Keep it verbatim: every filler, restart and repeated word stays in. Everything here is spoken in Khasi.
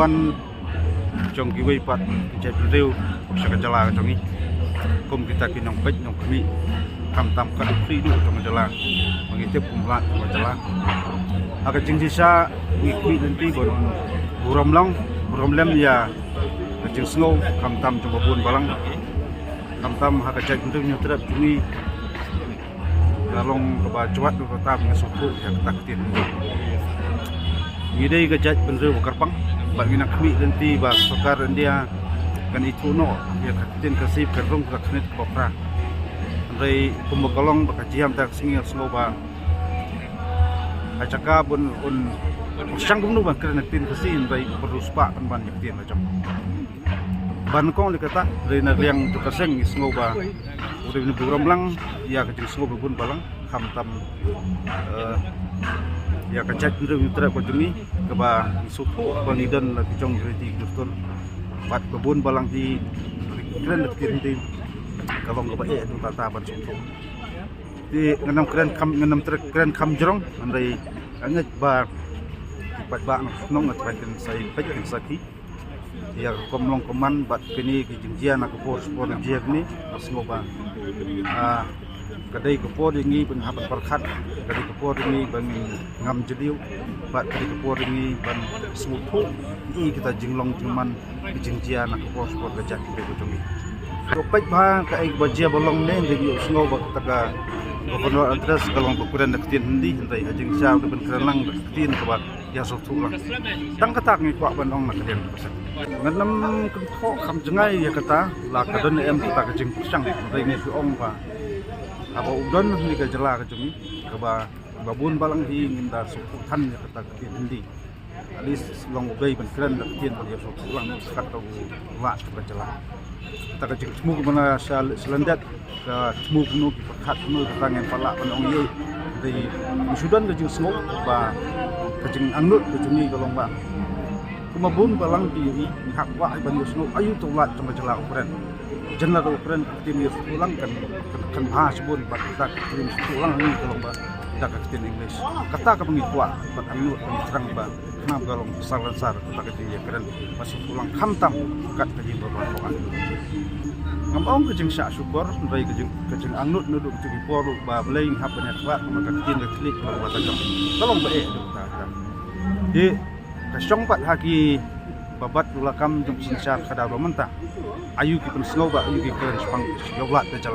Jong kiwei pat ki jaitbynriew sha ka jylla ka jong ngi, kum kita ki nongpeit nongkhmih, khamtam ka dukri du jong ka jylla, ba ngi tip kum lat jong ka jylla. Ha ka jingshisha ngi khmih lynti ban burom lang burom lem ïa ka jingsngew khamtam jong ba bun balang, khamtam ha ka jaitbynriew Hynñiewtrep jong ngi. Ka long kaba jwat ruh kata ba ngi sngewthuh ïa kata ka ktien. Ngi dei ka jaitbynriew ba kyrpang bad ngi nang khmih lynti ba sorkar India kan ithuh noh ïa ka ktien Khasi kan rung ka khyndiat kaba phra. Hynrei kumba ka long ba ka jia mynta ka sngi nga sngew ba ha jaka ban un pyrshang kumno ban kren ïa ka ktien Khasi hynrei ka pyrshah ban ban ïa ka ktien la jong. Ban kong lei kata, hynrei na liang jong ka seng ngi sngew ba u dei ban burom lang ïa ka jingsngew ba bun balang, khamtam eh, ïa ka jaitbynriew Hynñiewtrep ka jong ngi, kaba ngi sngewthuh ba ngi don la ki jong ki riti ki jur tur. Bad ba bun balang hi kren da ki riti ka long kaba eh dang tata ban sngewthuh. Te ngam kren kham, ngam treh kren kham jrong, hynrei nga ngeit ba ki paidbah na shnong nga trai kin sa ïeng peit kin sakhi ïa ka kam long kam man bad kine ki jingjia na ka por spor jia kine. Nga sngew ba ah, ka dei ka por ïa ngi ban hap ban pyrkhat, ka dei ka por ïa ngi ban ngam jylliew bad ka dei ka por ïa ngi ban sngewthuh ïa kita jinglong jingman ki jingjia na ka por spor ka jait ka jong ngi. To peit ba kaei ba jia ba long ne, hynrei ngi sngew ba kata ka governor address ka long ba kren da ka ktien Hindi, hynrei ha jingshisha u dei ban kren lang da ka ktien kaba ïa sngewthuh lang. Tang kata ngi kwah ban ong na ka liang ka seng. Ngan ym kynthoh kham jngai ïa kata, la ka don em kata ka jingpyrshang, hynrei ngi ong ba haba u don ha ka jylla ka jong ngi kaba ba bun balang hi ngin da sngewthuh than ïa kata ka ktien Hindi. At least long u dei ban kren da ka ktien ban ïa sngewthuh lang, kat ka u lah ka jylla. Kata ka jingthmu kumno sha lyndet, ka thmu kumno, ki pyrkhat kumno, kata ngim pat lah ban ong ei ei. Hynrei ngi shu don ka jingsngew ba ka jingangnud ka jong ngi ka long ba kumba bun balang ki ïohi, ngi hap kwah ban ïohsngew aïu te u Lat jong ka jylla u kren. Jan lada u kren ka ktien ïohsngew lang kan, kan, kan bha shibun bad kata ka ktien ïohsngew lang ngi ka long ba da ka ktien English. Kata kaba ngi kwah bad angnud ba ngi thrang ba khnang ba long sar lane sar kata ka jingïakren ba sngewthuh lang khamtam kat ka jingbaroh. Ngam ong ka jingshah shukor, hynrei ka jing, ka jingangnud naduh kito ki por ruh ba balei ngi hap ban ïakhlad kumba ka ktien ka khlieh ka long ba ka jong, ka long ba eh duk ta ka. Te ka shong pat ha ki ba bat ruh la kam jong ka synshar khadar ba mynta. Aïu ki pynsngew bad aïu ki kren shaphang ïa u Lat ka jylla.